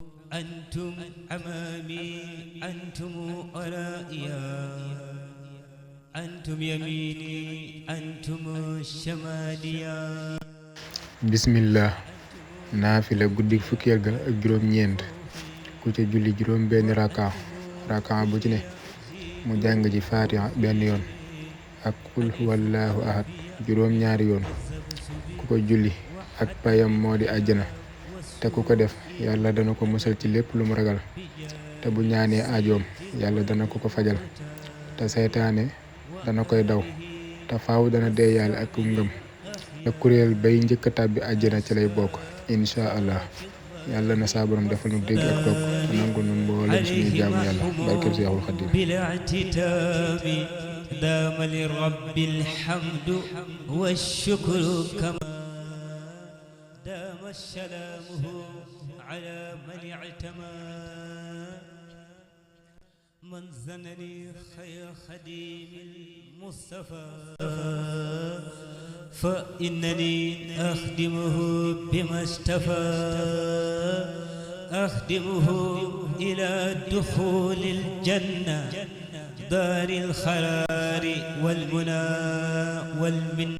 أنتم أمامي أنتم ورائيا أنتم يميني أنتم شماليا bismillah naafila guddik fukkeel ga ak juróom-ñeent ku ca julli juróom benn raka bu ci ne mu jàng ci faatiha benn yoon ak qul huwallahu ahad juróom-ñaari yoon ku ko julli ak payam moo di àjjana te ku ko def yàlla dana ko musal ci lépp lu mu ragal te bu ñaanee ajoom yàlla dana ko ko fajal te seytaane dana koy daw te faaw dana dee yàlla ak ngëm te kuréel bay njëkk a tàbbi àjjana ci lay bokk incha allah yàlla na saa borom defal nu dégg ak topp te nangu nu mboolem suñuy jaamu yàlla barkeb Seexul Xadiim دام للرب الحمد والشكر كما دام سلامه على من اعتمى من زنني خير خديم المصطفى فإنني أخدمه بما اشتفى أخدمه إلى دخول الجنة دار الخير والمنى والمن